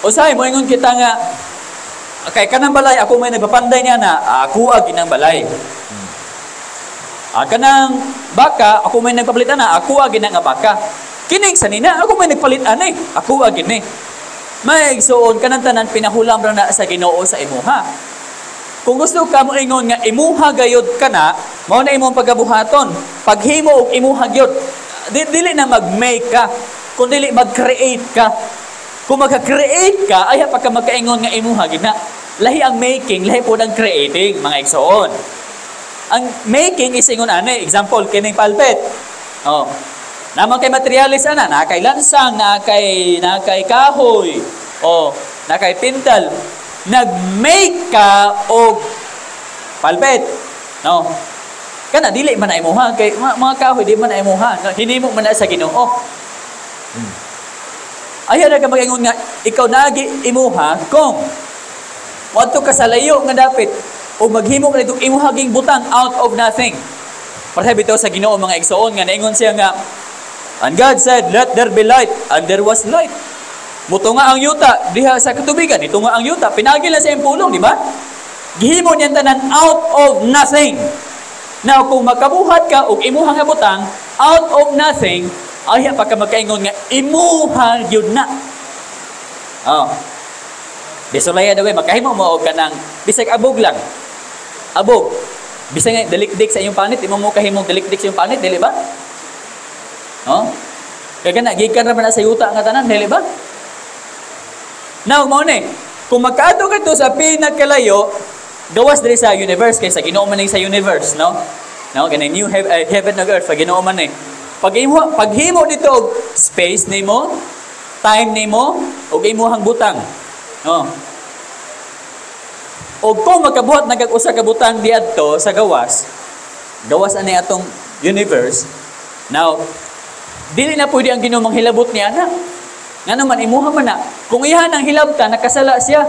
Usahay moingon kita nga kay kanang balay ako may nagpapanday niya na ako ginang balay. Kanang baka ako may nagpapalit ana, ako ginang nga baka. Kining sanina ako may nagpalit ani, ako gini. May igsuon kanang tanan pinahulam ra na sa Ginoo sa imuha. Kung gusto ka mo ingon nga imuha gayud kana, mao na imong pagabuhaton. Paghimo og imuha gyud. Dili na mag-make ka, kun dili mag-create ka. Kung magka-create ka, ay pa ka magkaingon nga imuha gid na. Lahi ang making, lahi pod ang creating, mga igsoon. Ang making is ingon ani, example kining pulpit. Oh. Naman kay materialis ana, naa kay lansang, naa kay kahoy, oh, naa kay pintal. Nag-make ka og pulpit. No. Kana dili man na imuha kay mga kahoy di man na imuha. Hinimo man na sa Ginoo. Ayaw na ka mag-ingon nga ikaw nagi imuha kung moadto ka sa layo nga dapit o maghimo ka nitong imuhaging butang out of nothing. Pareha bitaw sa Ginoo, mga igsoon, nga naingon siya nga, "And God said, 'Let there be light,' and there was light." Mutunga ang yuta diha sa katubigan, itunga ang yuta, pinagi lang sa iyang pulong, di ba? Gihimo niya tanan out of nothing. Now, kung makabuhat ka og imuha nga butang out of nothing, ay pa ka magkaingon nga imuha gyud na. Oh. Bisulaya daw, makahimo mo og kanang bisag abog lang. Abog. Bisag nga dalikdik sa iyong panit, imo mo kahimong dalikdik sa iyong panit, dili ba? No? Kaya kana gikan ra man na sa yuta nga tanan, dili ba? Now, mao ni, kung magkaadto ka to sa pinakalayo, gawas diri sa universe kay sa Ginoo man sa universe, no? No, kanang new heaven ug earth, sa Ginoo man ni. Paghimo dito og space nimo, time nimo, ug imuhang butang. No? Og kung makabuhat na kag usa ka butang diadto sa gawas, gawas ani atong universe. Now, dili na pwede ang Ginoo manghilabot niya na. Nga naman imuha man na. Kung iyahan ang hilabtan, nakasala siya.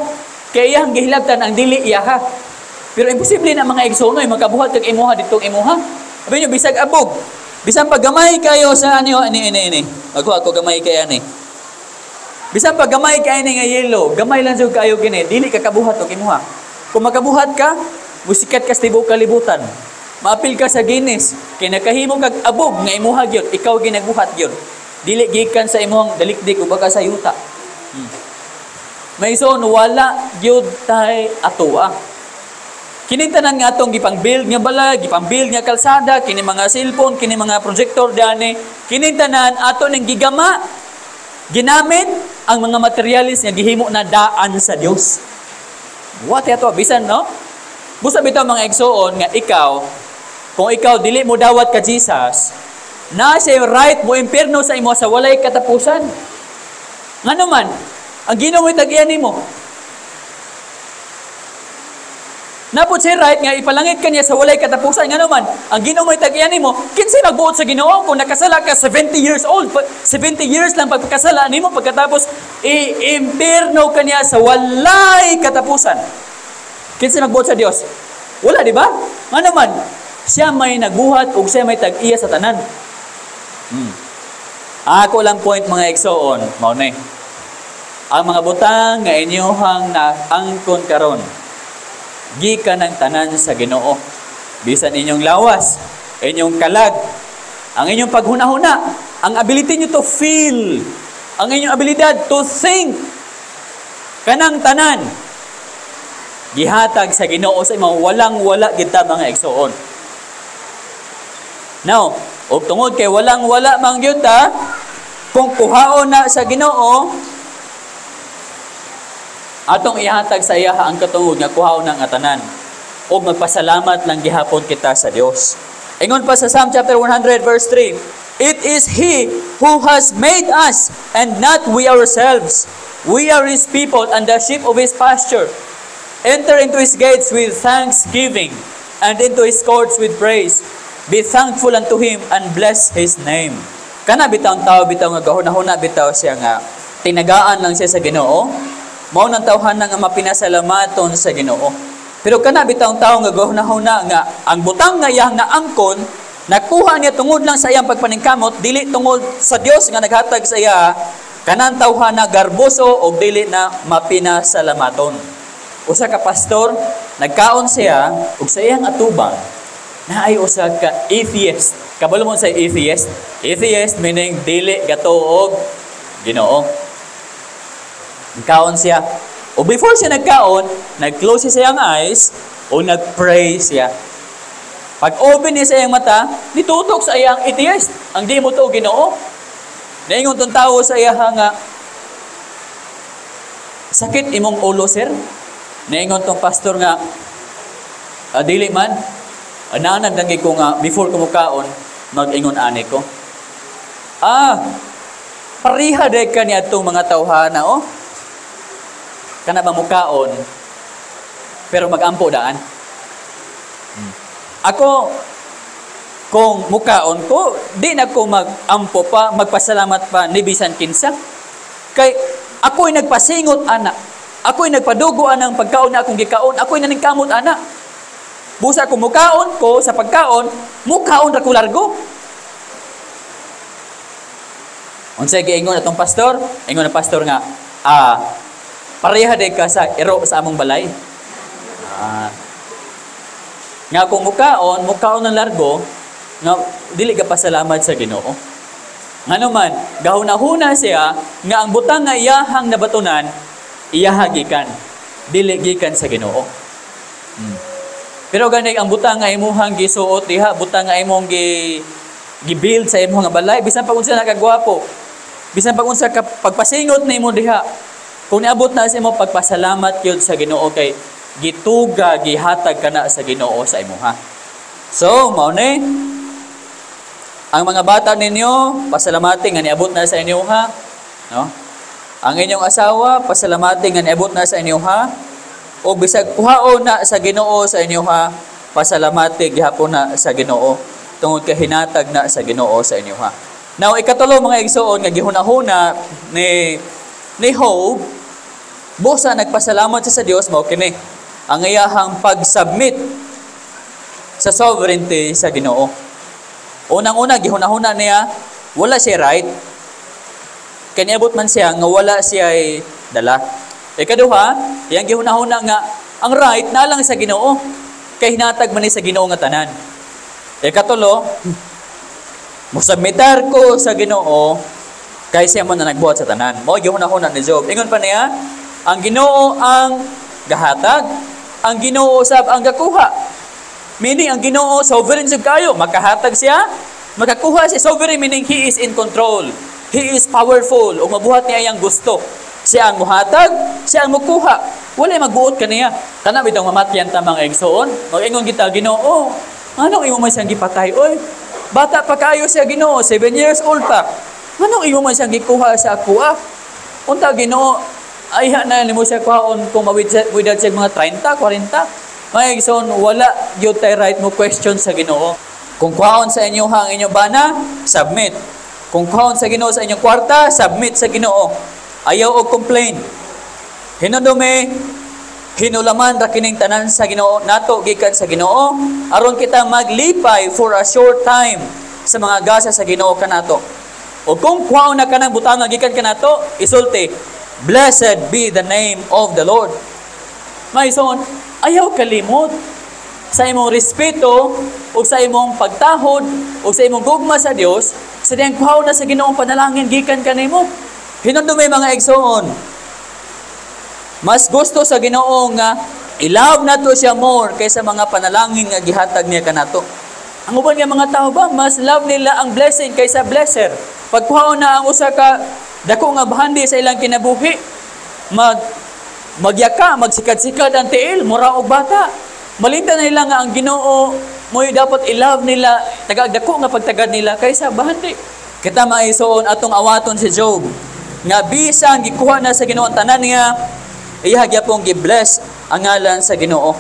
Kay iyang gihilabtan ang dili iyaha. Pero imposible na, mga igsoon, makabuhat kag imuha ditong imuha. Sabi niyo, bisag abog. Bisan pa gamay kayo sa ano, ani, ini, ini. Magkuha ko gamay kay ani. Bisan pa gamay kay ani nga yellow, gamay lang jud kayo kini, dili ka kabuhat og imuha. Kung makabuhat ka, musikat ka sa tibuok kalibutan. Maapil ka sa Guinness, kay nakahimo kag abog nga imuha gyud, ikaw ginagbuhat gyud. Dili gikan sa imong dalikdik o baka sa yuta. May son, wala gyud tay atoa. Kini tanan nga atong gipang-build nga balay, gipang-build nga kalsada, kini mga cellphone, kini mga projector dani, kini tanan ato ning gigama. Ginamit ang mga materialis nga gihimo na daan sa Dios. What ato bisan, no? Busa bitaw, mga igsoon, nga ikaw, kung ikaw dili mo dawat ka Jesus, na siya right mo impierno sa imo sa walay katapusan. Ngano man, ang Ginoo mo'y tag-iya nimo. Napot siya right nga ipalangit ka niya sa walay katapusan. Ngano man, ang Ginoo mo'y tag-iya nimo. Kinsay magbuot sa Ginoo kung nakasala ka 70 years old, 70 years lang pagpakasala nimo, pagkatapos i-impierno ka niya sa walay katapusan? Kinsay magbuot sa Dios? Wala, di ba? Ngano man, siya may nagbuhat ug siya may tag-iya sa tanan. Ako lang point, mga igsoon, mao ni. Ang mga butang nga inyohang naangkon karon gikan ng tanan sa Ginoo. Bisan inyong lawas, inyong kalag, ang inyong paghuna-huna, ang ability nyo to feel, ang inyong abilidad to think, kanang tanan gihatag sa Ginoo sa imo, walang wala kita, mga igsoon. Now, ug tungod kay walang wala man gyud ta, kung kuhaon na sa Ginoo, atong ihatag sa iya ang katungod nga kuhaon ang tanan. Ug magpasalamat lang gihapon kita sa Dios. Ingon pa sa Psalm chapter 100 verse 3, "It is He who has made us and not we ourselves. We are His people and the sheep of His pasture. Enter into His gates with thanksgiving and into His courts with praise. Be thankful unto Him and bless His name." Kana bitaw ang tao bitaw nga gahuna-huna bitaw siya nga tinagaan lang siya sa Ginoo. Mao nang tawhana nga mapinasalamaton sa Ginoo. Pero kana bitaw ang tao nga gahuna-huna nga ang butang nga iyang naangkon nakuha niya tungod lang sa iyang pagpaningkamot, dili tungod sa Dios nga naghatag sa iya, Kanang tawhana garboso og dili na mapinasalamaton. Usa ka pastor, nagkaon siya ug sa iyang atubang naay usa ka atheist. Kabalo mo sa atheist? Atheist meaning dili gato og Ginoo. Nagkaon siya. O before siya nagkaon, nag-close siya sa iyang eyes o nag-pray siya. Pag open niya sa iyang mata, nitutok sa iyang atheist. Ang di mo to Ginoo. Naingon tong tao sa iya nga, "Sakit imong ulo, sir?" Naingon tong pastor nga, "Ah, dili man. Ananad lang ko nga before ko mukaon, mag-ingon ani ko." "Ah, pareha day ka ni atong mga tawhana, oh. Kana ba mukaon, pero magampo daan. Ako, kung mukaon ko, di na ko magampo pa, magpasalamat pa ni bisan kinsa. Kay ako'y nagpasingot ana. Ako'y nagpadugo anang pagkaon na akong gikaon. Ako'y naningkamot ana. Busa kung mukaon ko sa pagkaon, mukaon ra ko largo." Unsay giingon atong pastor? Ingon ang pastor nga, "Ah, pareha day ka sa iro sa among balay. Ah, nga kung mukaon, mukaon ng largo, nga dili ka pasalamat sa Ginoo." Ngano man, gahuna-huna siya nga ang butang nga iyahang nabatunan, iyaha gikan, dili gikan sa Ginoo. Pero gani ang butang nga imuhang gisuot diha, butang nga imong gi-build sa imong nga balay, bisan pag unsa na kagwapo, bisan pag unsa ka pagpasingot nimo diha, kung niabot na sa imo, pagpasalamat gyud sa Ginoo kay gituga, gihatag kana sa Ginoo sa imuha. So, mao ni ang mga bata ninyo, pasalamati nga niabot na sa inyo ha, no? Ang inyong asawa, pasalamati nga niabot na sa inyo ha. O bisag kuhaon na sa Ginoo sa inyo ha, pasalamati gihapon na sa Ginoo tungod kay hinatag na sa Ginoo sa inyo ha. Now, ikatulo, mga igsoon, nga gihunahuna ni Job, busa nagpasalamat siya sa Dios, mao kini ang iyahang pag-submit sa sovereignty sa Ginoo. Unang-una, gihunahuna niya, wala siya right. Kay niabot man siya nga wala siya dala. Ikaduha, iyang gihunahuna nga ang right na lang sa Ginoo kay hinatag man ni sa Ginoo nga tanan. Ikatulo, musubmitar ko sa Ginoo kay siya man na nagbuhat sa tanan. Mao gihunahuna ni Job. Ingon pa niya, ang Ginoo ang gahatag, ang Ginoo sab ang gakuha. Meaning, ang Ginoo sovereign jud kayo, makahatag siya, makakuha siya. Sovereign meaning he is in control. He is powerful ug mabuhat niya iyang gusto. Siya ang muhatag, siya ang mukuha. Wala magbuot kaniya. Kana bitaw mamatyan ta, mga igsoon. Mag-ingon kita, "Ginoo, nganong imo man siyang gipatay? Oy, bata pa kayo siya, Ginoo, 7 years old pa. Nganong imo man siyang gikuha sa ako ah? Unta, Ginoo, ayha na nimo siya kuhaon kung mawidad siya mga 30, 40." Mga igsoon, wala gyud tay right mo question sa Ginoo. Kung kuhaon sa inyo ang inyong bana, submit. Kung kuhaon sa Ginoo sa inyong kwarta, submit sa Ginoo. Ayaw og complain. Hinumdumi, hinulaman ra kining tanan sa Ginoo nato gikan sa Ginoo aron kita maglipay for a short time sa mga gasa sa Ginoo kanato. O kung kuhaon na kanang butang nga gikan kanato, isulti, "Blessed be the name of the Lord." Mga igsoon, ayaw kalimot sa imong respeto o sa imong pagtahod o sa imong gugma sa Dios sa diyang kuhaon na sa Ginoong panalangin gikan kanimo. Hinumdumi, mga igsoon, mas gusto sa Ginoo nga i-love nato siya more kaysa mga panalangin nga gihatag niya kanato. Ang uban nga mga tao ba, mas love nila ang blessing kaysa blesser. Pagkuhaon na ang usa ka dako nga bahandi sa ilang kinabuhi, magyaka, magsikad-sikad ang tiil, mura og bata. Malinta na nila nga ang Ginoo mo'y dapat i-love nila, tagag dako nga pagtagad nila kaysa bahandi. Kita, mga igsoon, atong awaton si Job nga bisan gikuha na sa Ginoo ang tanan niya, iya gyapong gi-bless ang ngalan sa Ginoo.